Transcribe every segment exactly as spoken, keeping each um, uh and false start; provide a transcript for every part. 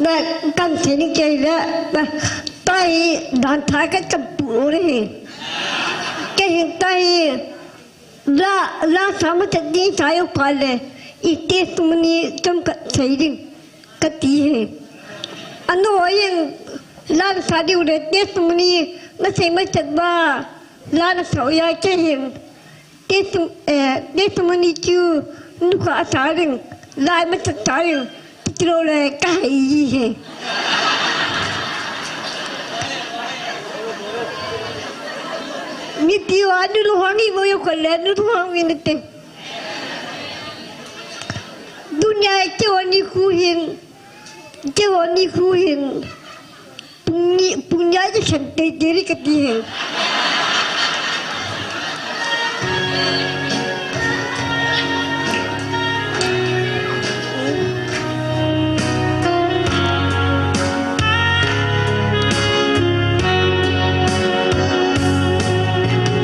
Na, kan sini kei le, na, tahi dan tha ka cham pu re he. Kei hin tahi, la, la sa ma chat ding sa yo pa le, i testimony chom ka sei ding, ka ti he. Ano yin, la sa diu le testimony, na sei ma chat ba, la na sa ya kei hin. Testim-, eh, testimony chu nukha a sa ring, lai ma chat sa ring, ti lo le ka hai ji he. Mi pi wa nu lu hang i mo yo ko le nu lu hang i ne te. Dunia ke wa ni khu hin, ke wa ni khu hin. Pung ni, pung ni a je khen te deri ka ti he.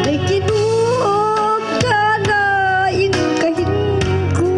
Dei ki nu ka na in ka hin ku.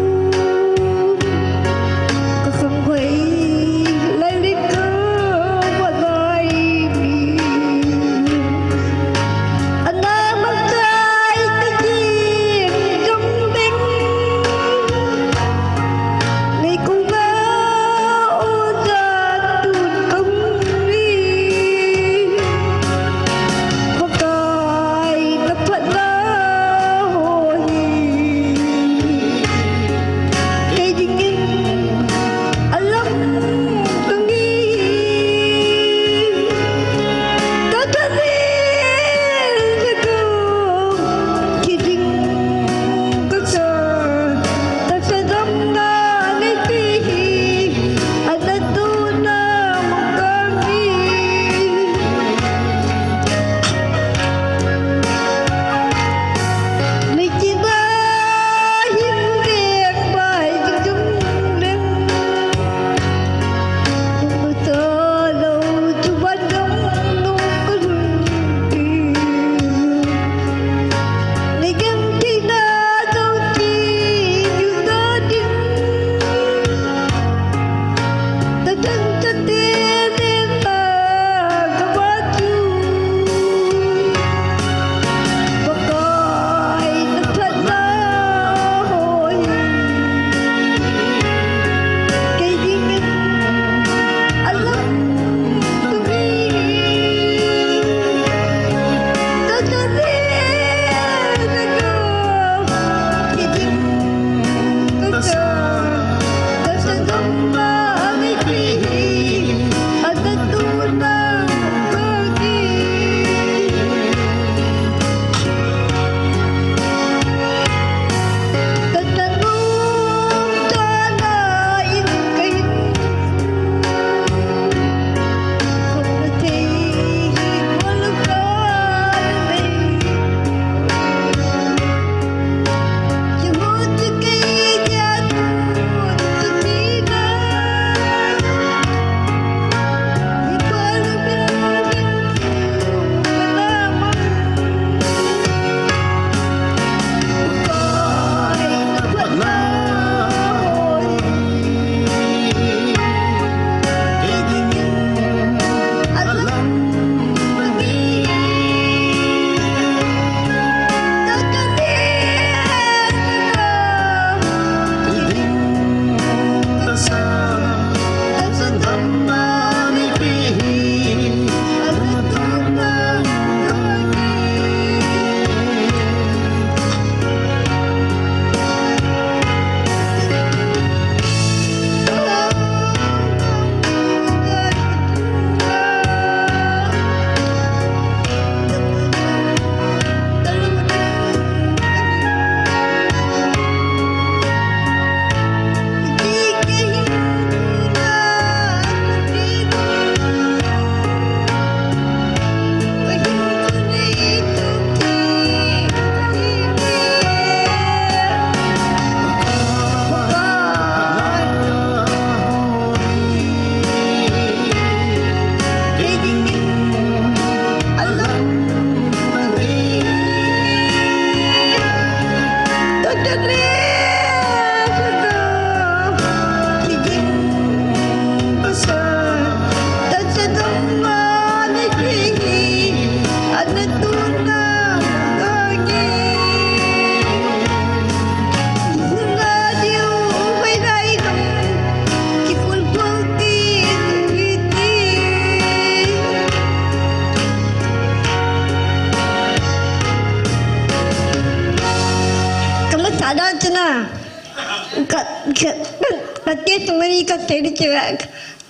Ka te ni che,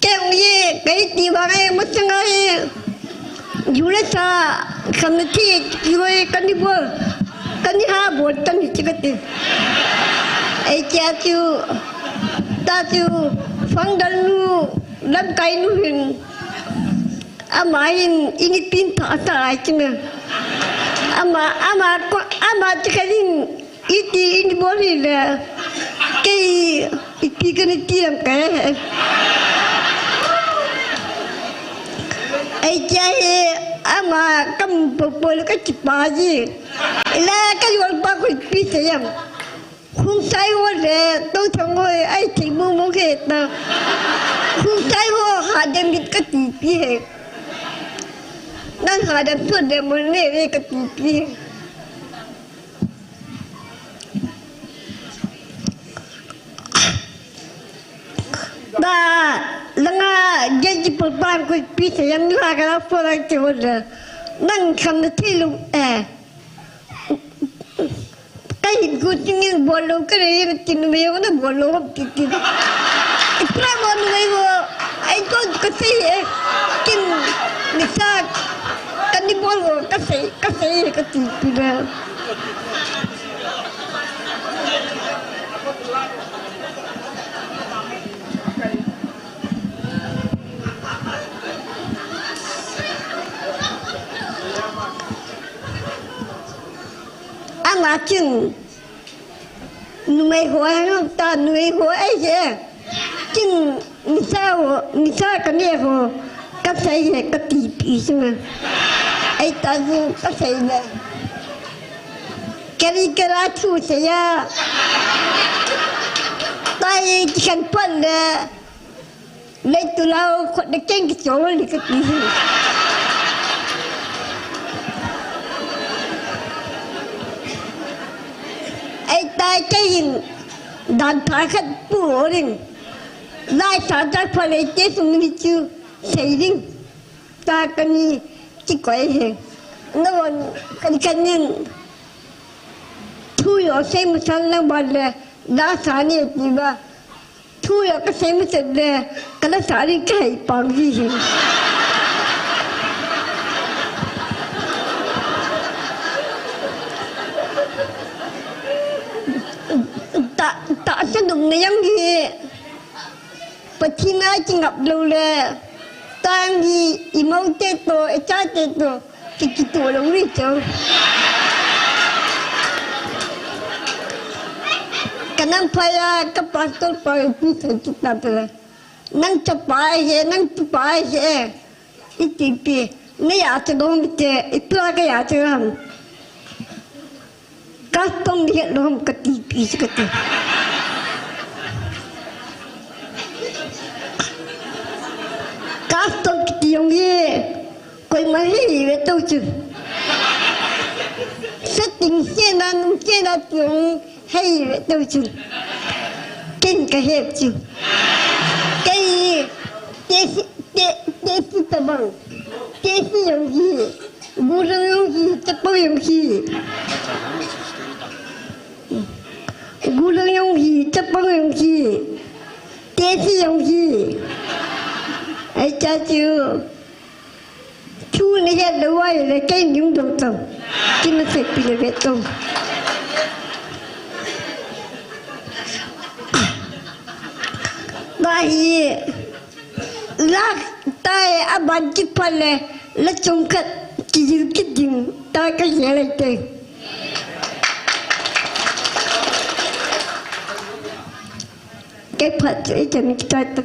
kei ye, kei ti ba ngai, mo chang ngai. Jule sa, kam na ti, ki hoi, kani bol, kani ha bol, kani ti ka ti. Ei, tia tiu, ta tiu, fang dal nu, lam kai nu hin. Ama hin, ini pin ta ta ai ti me. Ama, ama ko, ama ti ka din, Iti ini bol hile, kei ipi kana ti lam kahe. Ei, tia hi ama kam popol ka kipa ji. Ila ka yol pa ko ipi seiya. Hung sai ho le, to thang ho, ei thei mu mu he ta. Hung sai ho, ha dem bit ka ti pi he. Nang ha dem so dem mo ne ka ti pi he. Da, langa, geji pulpan ko pisa yang la ka la fo la ti wala. Nang kam na ti lu, eh. Kai ku tingin bolo ka re ti nu me na bolo ti ti. Ipra mo nu me wo. Ai to ka sei, eh. Kin ni sa, kani bolo ka sei, ka sei ka ti ti na. Ama chun, numei ho, ta numei ho, ei he. Chun, nisa ho, nisa ka ne ho, ka sei he, ka ti pi sima. Ei ta zu, ka sei le. Kari kara thu seiya. Tai kisan pan le. Lei tu lau khot de keng ki chol ni ka ti. Ei tai kei hin dan tha khat pu ring. Lai sa ta pha lei te sung ni chu sei ring. Ta kani chi koi he. Na won kan kan nin. Thu yo sei mu san lang ba le, da sa ni ti ba. Thu yo ka sei mu san le, ka la sa ni ka hei pang hi hi. Ta, ta sa nung na yang hi. Pathen a kingap lou le, tang hi, i mou te to, i cha te to, ki, kitoh lou ri cho. Ka nam phai a, ka pastor pa, pi sa ki ta pe. Nang chapa he, nang tupa he. Iti pi, na ya te dong te, i pla ka ya te ram. Custom ni het lom ka ti pi si ka ti. Custom kiti jong hi, koima hei ve tou chu. Setting sena, nung sena ti jong hei ve tou chu. Ken ka het chu. Kei, te si, te, te si tabang. Te si jong hi. Gulang jong hi, chapang jong hi. Gulang jong hi, chapang jong hi. Tesi jong hi. Ai cha chu. Chu ni het lou ai le kei ning dong tong. Kin na se pi le ve tong. Ba hi. Lak tai a ban ki pale, la chungkhat ki jil ki ding, ta ka ye lai te. Ke phat che ke mi ta ta.